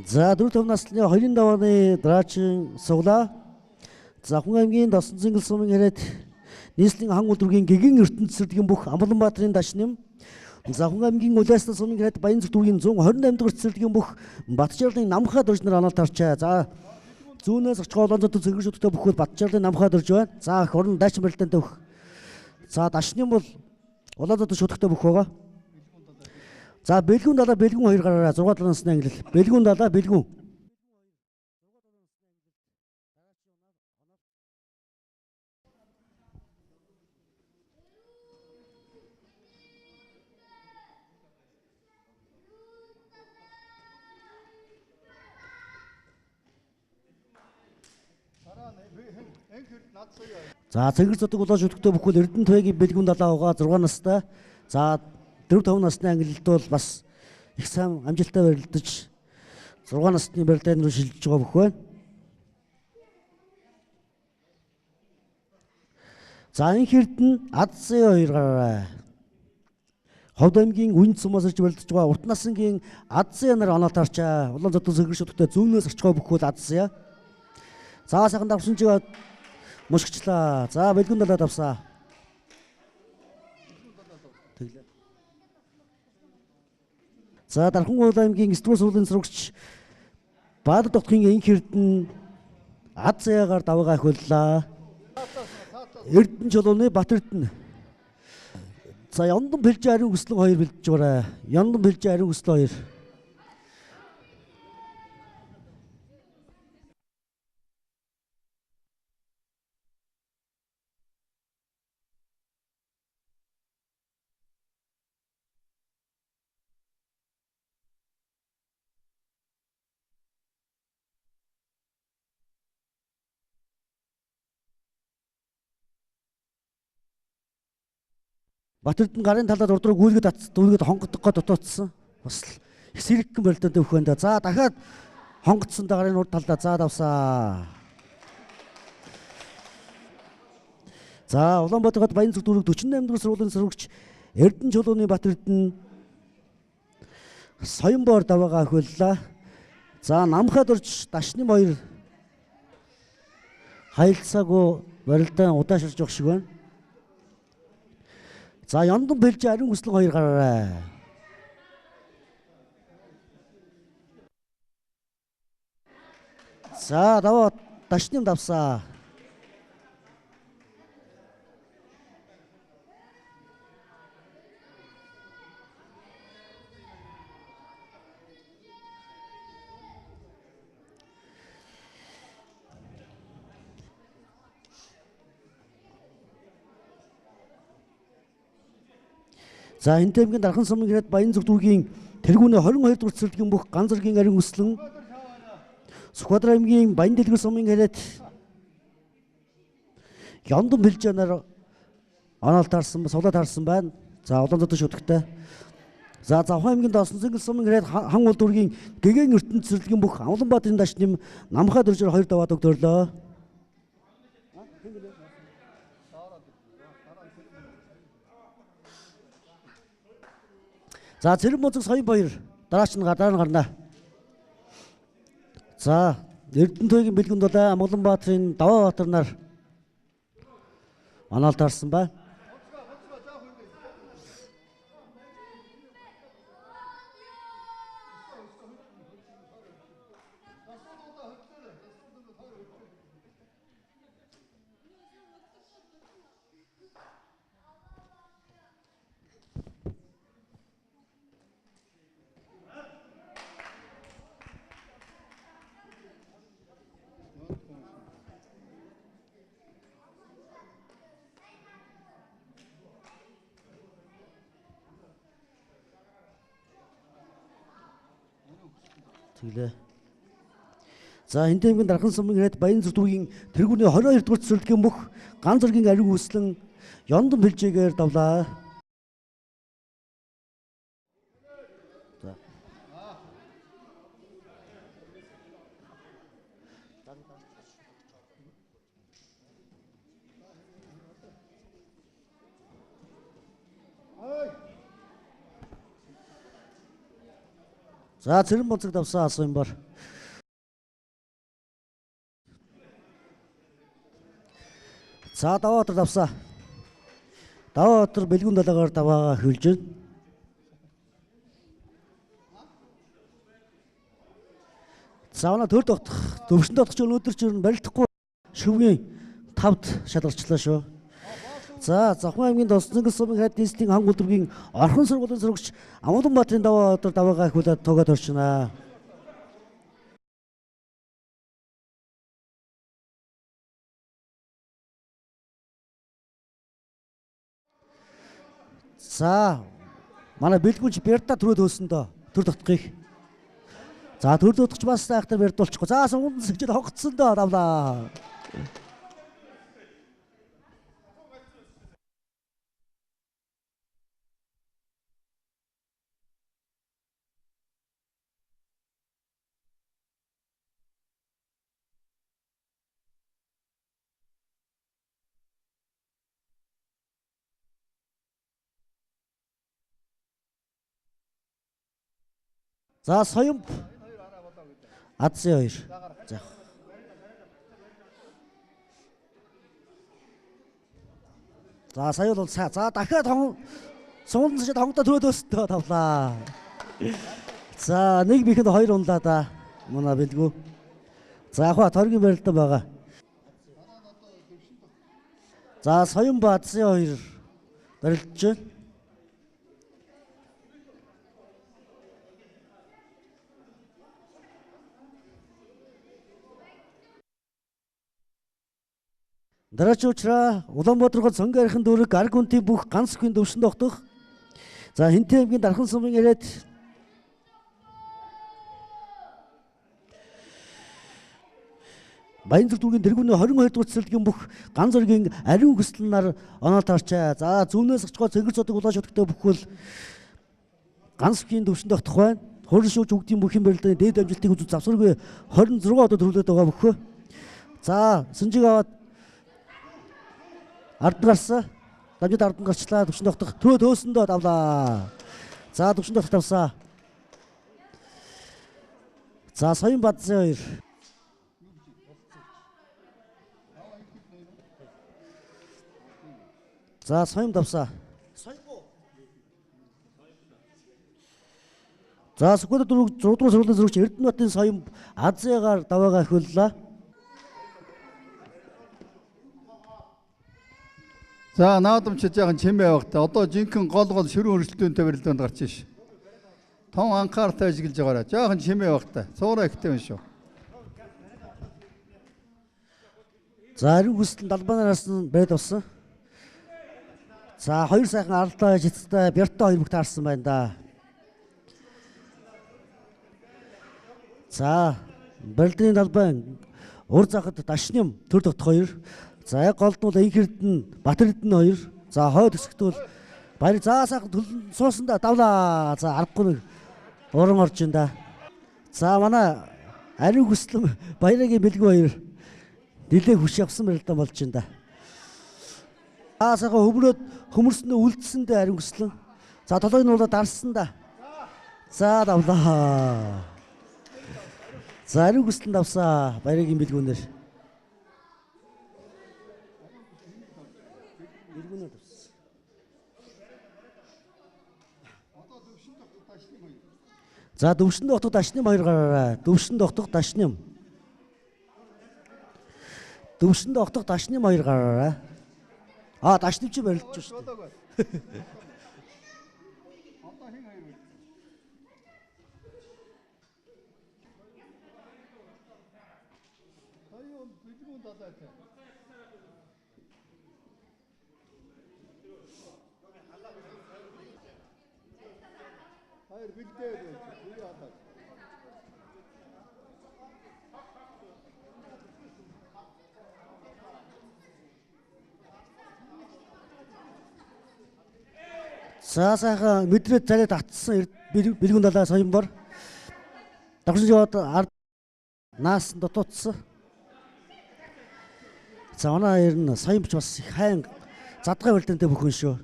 За 4 5 насны хоёрын давааны дараачин суглаа. Завхан аймгийн Досон зингэл сумын хэрэг нийслэлийн хан улдүргийн гэгэн ертөнц сэрдгийн бүх Амгаланбаатарын Дашним. Завхан аймгийн Улаасны сумын хэрэг Баян зүг дүүргийн 128 дугаар цэцэрлэгийн бүх Батжарлын Намхаа дөрж нар оноо тарчаа. За зүүнээс орчгоо Улаан зодог цэнгэр шүтгтэй бүхэл Батжарлын Намхаа дөрж байна. За их орон дайчин барилдаантай бүх. За Дашним бол Улаан зодог шүтгтэй бүх байгаа. За бэлгүүн далаа бэлгүүн хоёр гараарай. 6 7 насны ангилал. Бэлгүүн далаа бэлгүүн. За цэнгэр зодог улаан шүтгтэй бүхэл Эрдэнэ туяагийн бэлгүүн далаа байгаа 6 настай. За 4 5 насны ангилалд бол бас их сайн амжилттай барилдаж 6 насны барилдаан руу шилжиж байгаа бүх байна. За энэ хэрдэн Адсын хоёр гараарай. Ховд аймгийн Үнд сумаас ирж барилдаж байгаа урт насангийн Адсын нар оноо тарчаа. Улаан зодог цэнгэр шүтгтэй зүүнээс орчгоо бүхэл Адсын. За сайхан давсан чигээ мушгичлаа. За бэлгүүн далаа давсаа. Тэглээ. За Дархан гуул аймгийн 9 дугаар сургуулийн сурагч Баадад дотгийн энх эрдэнэ ад заяагаар даваагаа ахиуллаа. Эрдэнэ чулууны Бат Эрдэнэ. За Яндан бэлж ариун хүслэн хоёр бэлдэж байгаарай. Яндан бэлж ариун хүслэн хоёр. Бат Эрдэнэ гарын талаад урд руу гүйлгээд атсан, дүүргээд хонгодоггоо дутуутсан. Бас л их сэрэгхэн барилдаантай өгөх байна да. За дахиад хонгодсон да гарын урд талдаа за давсаа. За Улаанбаатар хот Баян зүг дүүрэг 48 дугаар сургуулийн сурагч Эрдэнэ чулууны Бат Эрдэнэ Соёнбоор даваагаа ахиуллаа. За Намхад орж Дашним хоёр хаилцаагүй барилдаан удаашрж явах шиг байна. За Яндан бэлж ариун хүслэн хоёр гараарай. За даваа Дашним давсаа. За Хинтээ аймгийн Дархан сумын хэрэг Баянзүг дүүргийн тэргүүнээ 22 дугаар цэцэрлэгийн бүх ганц зэргийн ариун хүслэн Сүхбаатар аймгийн Баян-Дэлгэр сумын хэрэг Ёндон бэлжээнээр оноол таарсан, сувлаа таарсан байна. За Улаанбаатар шүтгтэй. За Завхан аймгийн Доосон сумын хэрэг хан уул дүүргийн Гэгэн ертөнц цэцэрлэгийн бүх Амгаланбаатарын дашним Намхай дөржээр 2 даваад өгдөрлөө. За Цэрэн бузаг соён баяр дараач нь дараа нь гарна. За Эрдэнэтойгийн бэлгэнд бол Амгаланбаатарын Даваабаатар нар оноол таарсан байна. Тэглээ. За Хинтээ аймгийн Дархан сумын хэрэг Баянзүр дүүргийн тэргүүний 22 дугаар цэцэрлэгийн бүх ганц зэргийн ариун хүслэн Ёндон бэлжээгээр давлаа. За. За Цэрэн бузаг давсан асуу юм бар. За Даваабаатар давсан. Даваабаатар бэлгүүн далаагаар даваагаа хөлж байна. За манай төр тогтох, төвшөнд тогтох ч өнөөдөр ч барилдахгүй шөвгийн тавд шалгарчлаа шүү. За Завхан аймгийн Донцонгол сумын хайд нийслэлийн хан гүлдвэргийн орхон сургуулийн сурагч Амгаланбаатарын Даваабаатар даваагаа ахиулаад тугаад орчнаа. За манай бэлгүүнч Берда түрүү төөсөн доо төр тогтохыг. За төр тогтохч бас айхтар бердуулчихгүй. За суганд сэгжил хогцсон доо давлаа. За Соёмб Адсын хоёр. За. За сая бол за дахиад суулан шиг хонгодоо төрөөд өстөө тавлаа. За нэг бихэнд хоёр унлаа да. Мунаа бэлгүү. За яг торгийн барилдан байгаа. За Соёмб Адсын хоёр барилдаж байна. Дараач уучраа Улаанбаатар хот Сонгон архин дүүрэг Аргүнтийн бүх ганц хүн төвшөнд тогтох. За Хинтээ аймгийн Дархан сумын яриад Баянзүр дүүргийн тэргүүний 22 дугаар цэцэрлэгийн бүх ганц зэргийн ариун хүслэн нар оноо таарчаа. За зүүнээс очихоо цэнгэр цодог улаан шүтгтэй бүхэл ганц хүн төвшөнд тогтох байна. Хурдан шүүж үгдийн бүх юм барилдааны дээд амжилтыг үзүү завсаргүй 26 одоо төрүүлээд байгаа бүхөө. За сэнжиг аваад ард гарсан. Дамжид ард гарчлаа. Төвшөнд тогтох. Түрөө төөсөндөө давлаа. За төвшөнд тогтох тавсаа. За Соён Бадсын хоёр. За Соён давсаа. За Сүхбаатар 6 дугаар сургуулийн зэрэгч Эрдэнэбатын Соён Азиагаар даваагаа ахиуллаа. За наадамч жаахан чимээ явах та. Одоо жинхэнэ гол гол ширүүн өрсөлдөөнтэй барилдаанд гарч иш. Том анхааралтай ажиглаж байгаарай. Жаахан чимээ явах та. Цуураа ихтэй юм шүү. За ариун хүсэл далбаанараас нь байд болсон. За хоёр сайхан аралтай жицтэй бяртаа хоёр бүх таарсан байна да. За барилдын талбай ур захад Дашням төр дотох хоёр. За яг голд нь бол Инх Эрдэнэ Батэр Эрдэнэ хоёр. За хойд хэсэгт бол баяр за сайхан төлөн суусан да давлаа. За аргагүй нэг уран орж ин да. За манай ариун хүслэн баярагийн бэлгүү хоёр нилээ хүч явсан барилдаан болж ин да. За сайхан хөмрөөд хөмөрснөө үлдсэндээ ариун хүслэн. За толгойн нуулаа дарсан да. За давлаа. За ариун хүслэн давсаа баярагийн бэлгүүнээр. Бэлгүүнээр давсан. За дөвшөнд дотох дашням хоёр гараарай. Дөвшөнд дотох дашням. Дөвшөнд дотох дашням хоёр гараарай. А дашням чи барилдаж шүү дээ. За сайхан мэдрээд царай татсан бэлгүүн далай соёнбор. Давшин яваад ард наас дутуутсан. За манай ер нь соёмч бас их хайн задгай барилдаантай бүхэн шүү.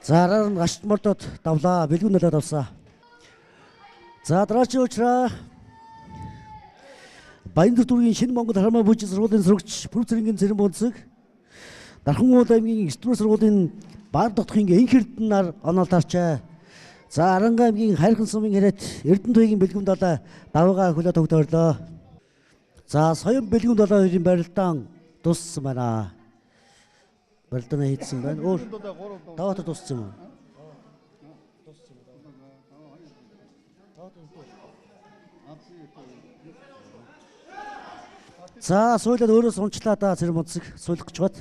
За араар нь гашт мордод давлаа, бэлгүүн далай давсаа. За дараачийн уучраа Баянзүр дүүргийн Шинэ Монгол Харамаа бүжиг сургуулийн сурагч Пүрэв цэрэнгийн Цэрэн бунцэг Дархан уул аймгийн 9 дугаар сургуулийн Баар дотхын Инх Эрдэнээр онол тарчаа. За Аранга аймгийн Хайрхан сумын хэрэгт Эрдэнэ туйгийн бэлгүүн далай даваагаа хөлөө тогтоорлоо. За соён бэлгүүн далай хоёрын барилдаан дууссан байна. Барилдаанаа хийдсэн байна. Өөр даваатар дууссан юм уу? За суулаад өөрөө сунчлаа да Цэрэн бунцэг суулгах гэж бат.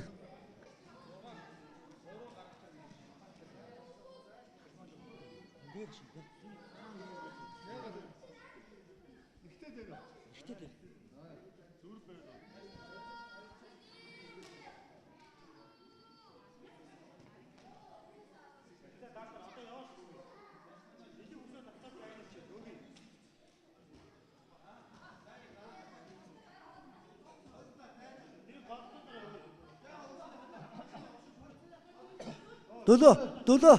Дөлөө, дөлөө.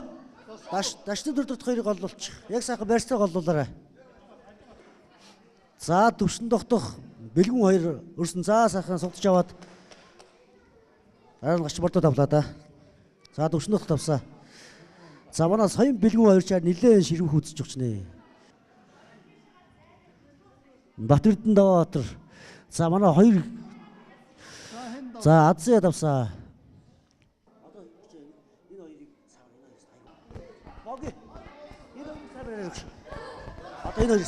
Дашны төр дотох хоёрыг голлуулчих. Яг сайхан барьцаа голлуулаарай. За төвшин тогтох бэлгүн хоёр өрсөн. За сайхан сугдаж аваад дараа нь гач бордоо тавлаа да. За төвшин дотох тавсаа. За манай соён бэлгүн хоёр чаар нилээн ширүүх үзэж өгчнэ. Бат Эрдэнэ Даваатар. За манай хоёр. За Азия давсаа. Одоо энэ хоёр.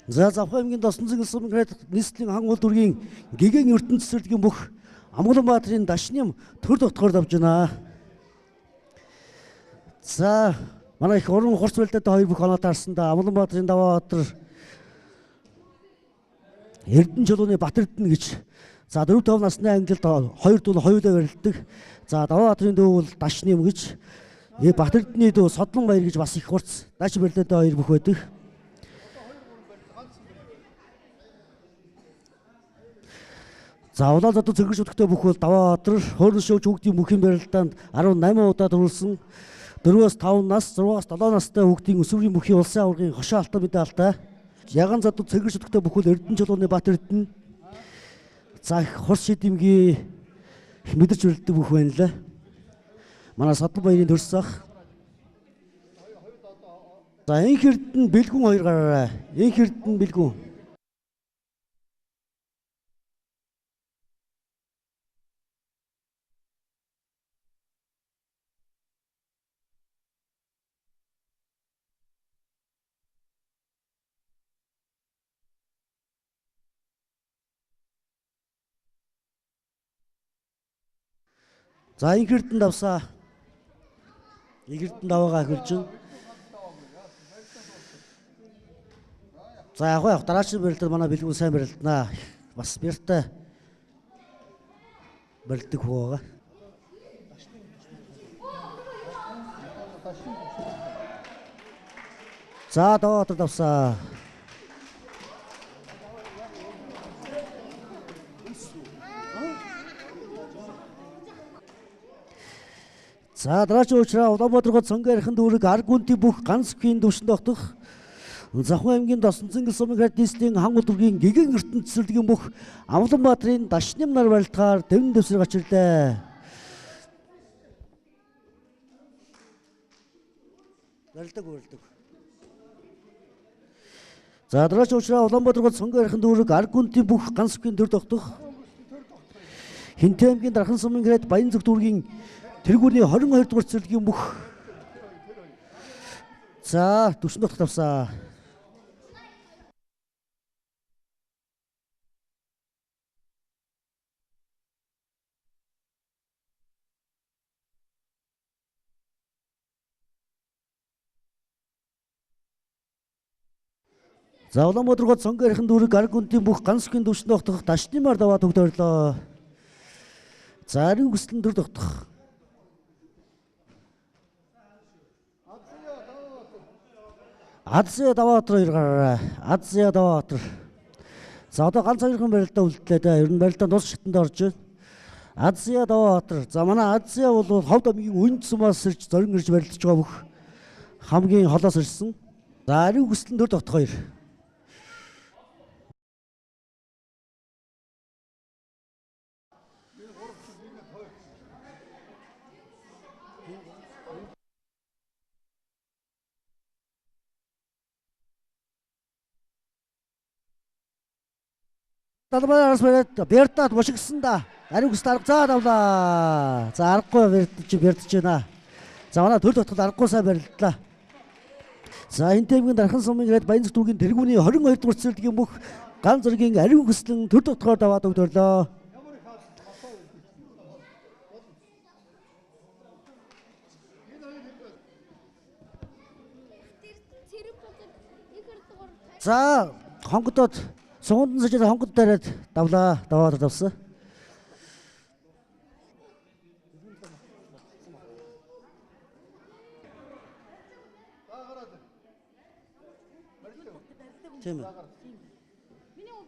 За Завхан аймгийн Досонцгийн сумын хэрэгт нийслэлийн хан уул дүүргийн гэгэн ертөнц цэцэрлэгийн бүх Амгаланбаатарын дашням төр дотгоор давж байна. За манай их уран хурц барилдаатай хоёр бүх оноо таарсан да. Амгаланбаатарын Даваатар Эрдэнэ чулууны Бат Эрдэнэ гэж. За 4-5 насны ангилд хоёр дүү хоёулаа барилддаг. За Даваатарын дүү бол Дашням гэж. Бат Эрдэнийн дүү Содлон баяр гэж бас их хурц даш барилдаатай хоёр бүх байдаг. За улаан задуу цэнгэр шүтгтэй бүх бол Даваатар хөөрөн шөөч хүүхдийн бүхийн барилдаанд 18 удаа төрүүлсэн. 4-5 нас, 6-7 настай хүүхдийн өсвөрийн бүхийн улсын аваргын хошоо алтан медальтай. Яган задуу цэнгэр шүтгтэй бүх бол Эрдэнэ чулууны Бат Эрдэнэ. За их хурц шидэмгийн их мэдэрч барилддаг бүх байна лээ. Манай Содлон баярын төрс ах. За Инх Эрдэнэ бэлгүн хоёр гараарай. Инх Эрдэнэ бэлгүн. За инхэрдэн давсаа. Игэрдэн даваагаа хөлжин. За яг яг дараагийн барилдаар манай бэлгүүн сайн барилдана. Бас бяртай барилдаг хүү байгаа. За даваа давсаа. За дараагийн уучраа Улаанбаатар хот Сонгон архин дүүрэг Аргүнтийн бүх ганц бүхийн төвшөнд тогтох Завхан аймгийн Досонцэнгэл сумын хайр нийслэлийн хан улдүргийн гэгэн ертөнц цэцэрлэгийн бүх Амланбаатарын дашним нар барилдахаар дэвэн дэвсгэр гарч ирлээ. Барилдаг барилдаг. За дараагийн уучраа Улаанбаатар хот Сонгон архин дүүрэг Аргүнтийн бүх ганц бүхийн төр тогтох Хинтээ аймгийн Дархан сумын хайр Баянзүх дүүргийн тэргүүрний 22 дугаар цэцэрлэгийн бүх за төвшөнд дотох тавсаа. За Улаанбаатар хот Сонгон архин дүүрэг Аргүнтийн бүх ганц бүхийн төвшөнд тогтох дашнимаар даваа төгд орлоо. За ариун хүслэн төр тогтох. Азия даваатар хоёр гараарай. Азия даваатар. За одоо ганц хоёрхан барилдаа үлдлээ дээ. Ер нь барилдаа тус шатанд орж байна. Азия даваатар. За манай Азия бол Ховд аймгийн Үнд сумаас ирж зорин ирж барилдаж байгаа бүх хамгийн холоос ирсэн. За ариун хүслэн төр тогтох хоёр. Талбай араас бариад Бертад бушигсан да. Ариун хүсэл арга за давлаа. За аргагүй Берт чи Берт ч байна. За манай төр дотгол аргагүй сайн барилдлаа. За энэ тэмгийн Дархан сумын ирээд Баянзүх дүүгийн тэргүүний 22 дугаар цэцэрлэгийн бүх ган зэргийн ариун хүслэн төр дотгоор даваад өгдөрлөө. За хонгодод сугандан сажид хонгод дараад давлаа, даваад давсан. Тийм ээ.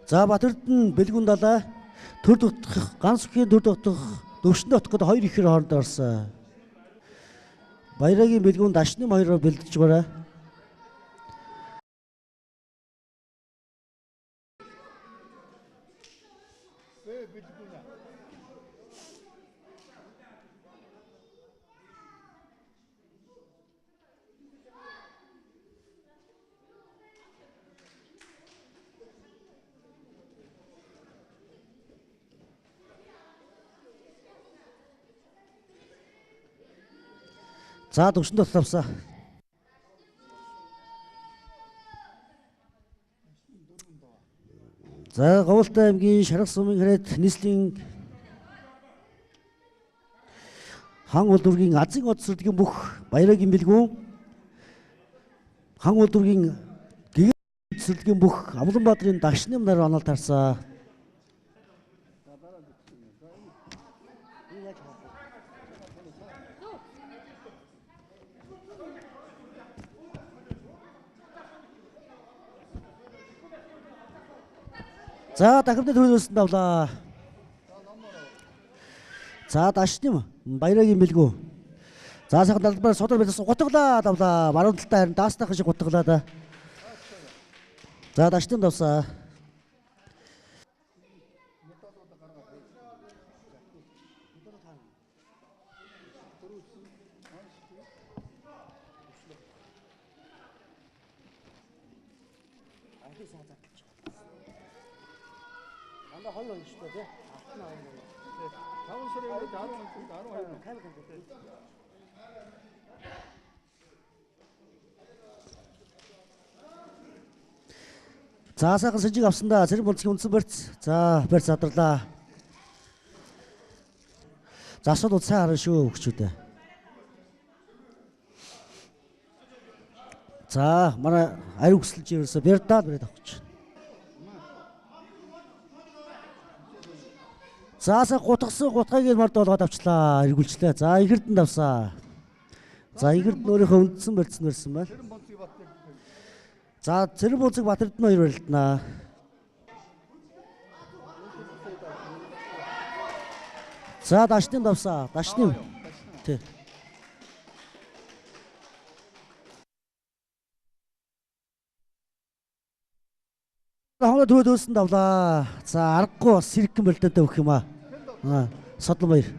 За Батэрдэн бэлгүн далай төр дотох ганц бүхийн төр дотох төвшөнд дотох гэдэг хоёр ихээр хооронд орсон. Баярагийн бэлгүн дашным хоёроор бэлдэж байгаа. За төвшөнд авсан. За Говьлтай аймгийн Шарах сумын хэрэг нийслэлийн хан улдүргийн азийн од сүрдгийн бүх Баярагийн бэлгүүн хан улдүргийн гэгэн сүрдгийн бүх Амланбаатарын дагшны нар онол тарсан. За дахимтай төрөлөөсөн давлаа. За дашным Баярагийн бэлгүү. За сайхан далбар судар бэлсэн гутглаа давлаа. Баруун талдаа харин даастайхан шиг гутглаа да. За дашным давсаа. За сайхан сэжиг авсандаа цэрэг болцгийн үндсэн барьц. За барьц задарлаа. Засвал сайн харна шүү хөгчүүдээ. За манай ариу хүсэлж ерөөсө бярдаад бариад авах гэж. За сая гутгсан гутгайг морд болгоод авчлаа. Эргүүлчлээ. За Игэрдэн давсаа. За Игэрдэн өөрийнхөө үндсэн барьцсан барьсан байна. За Цэрэн бууцыг Батэрдэн хоёр барилдана. За Дашны давсаа. Дашны. Тий. Хонгоо түрүү дөөсөн давлаа. За аргагүй бас сэргэн барилдаатай өгөх юм аа. Содлон баяр.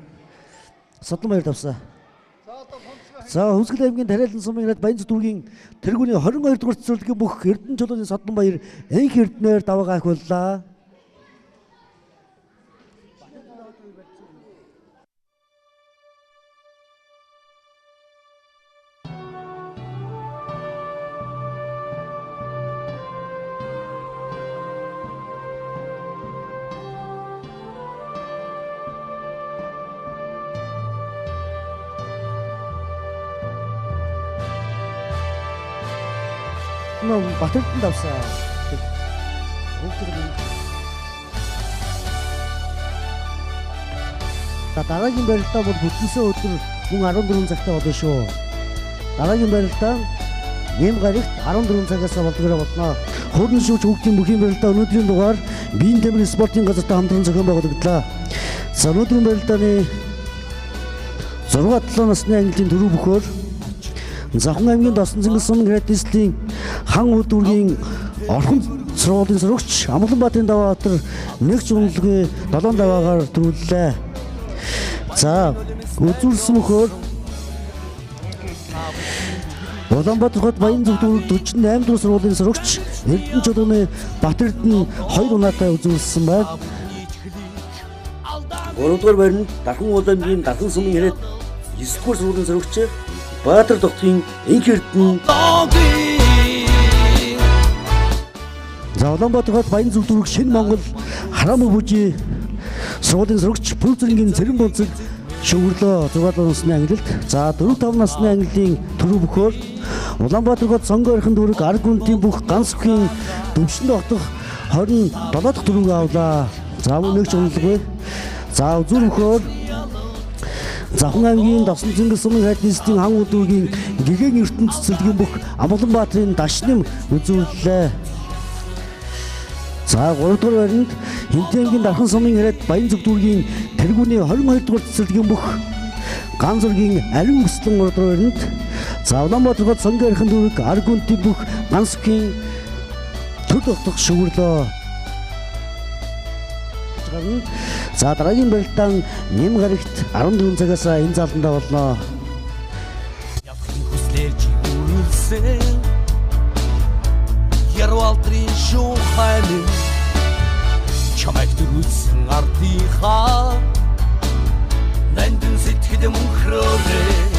Содлон баяр давсаа. За Хөвсгөл аймгийн Тариалан сумын ирээд Баян зүтгүүрийн тэргүүний 22 дугаар цэцэрлэгийн бүх Эрдэнэ чулууны Содлон баяр энх эрдэнээр даваагаа ахиуллаа. Батэрдэн давсаа. За дараагийн барилдаа бол бүтэнсэн өдөр мөн 14 цагтай болно шүү. Дараагийн барилдаа нэм гарагт 14 цагаас болдгороо болно. Хөрөн шүүгч хүүхдийн бүхийн барилдаа өнөөдрийн дугаар Биеийн тамирын спортын газартай хамтран зохион байгуулагдлаа. За өнөөдрийн барилдааны 6 7 насны английн төрөв бөхөөр Завхан аймгийн Досон зингэл сумын градислийн хан үйлдвэрийн орхон сургуулийн сурагч Амгаланбаатарын даваатар нэгч үнэлгээ 7 даваагаар төрүүллээ. За үзүүлсэн мөхөөр Улаанбаатар хот Баян зүг дүүрэг 48 дугаар сургуулийн сурагч Эрдэнэ чулууны Батэрдэн 2 унаатай үзүүлсэн байна. 3 дугаар байранд Дархан уул аймгийн Дархан сумын ирээд 9 дугаар сургуулийн сурагч Баатар дотгийн Инх Эрдэнэ. За Улаанбаатар хот Баян зүг дүүрэг Шинэ Монгол Хараамуу бүжи сургуулийн сурагч Пүлзэрнгийн Цэрэн бонцог шөвөрлөө 6 насны ангилалд. За 4-5 насны ангилын төрөв бөхөөр Улаанбаатар хот Сонгоо эрхэн дүүрэг Арг үнтийн бүх ганц бүхийн төвшөнд огтох 27 дахь төрөг авлаа. За мөн нэг ч уналгүй. За үзүүр бөхөөр Завхан аймгийн Досон зингэл сумын хайднистийн хан үйлдвэрийн гэгээн ертөнц цэцэрлэгийн бүх Амгаланбаатарын дашним үзүүллээ. За 3 дугаар байранд Хинтээ аймгийн Дархан сумын ирээд Баян зүг дүүргийн тэргүүний 22 дугаар цэцэрлэгийн бүх Ган зургийн ариун өслөн 3 дугаар байранд. За Улаанбаатар хот Сонгоо эрхэн дүүрэг Арг үнтийн бүх ганц бүхийн төр тогтох шүгэрлөө. За дараагийн барилдаан нэм гарагт 14 цагаас энэ заландаа болно. Явахын хүслээр чи үргэлсэн Ярвалтрын шуухайн чамайг төрүүлсэн ардынхаа нандин сэтгэл мөнхрөөрэй.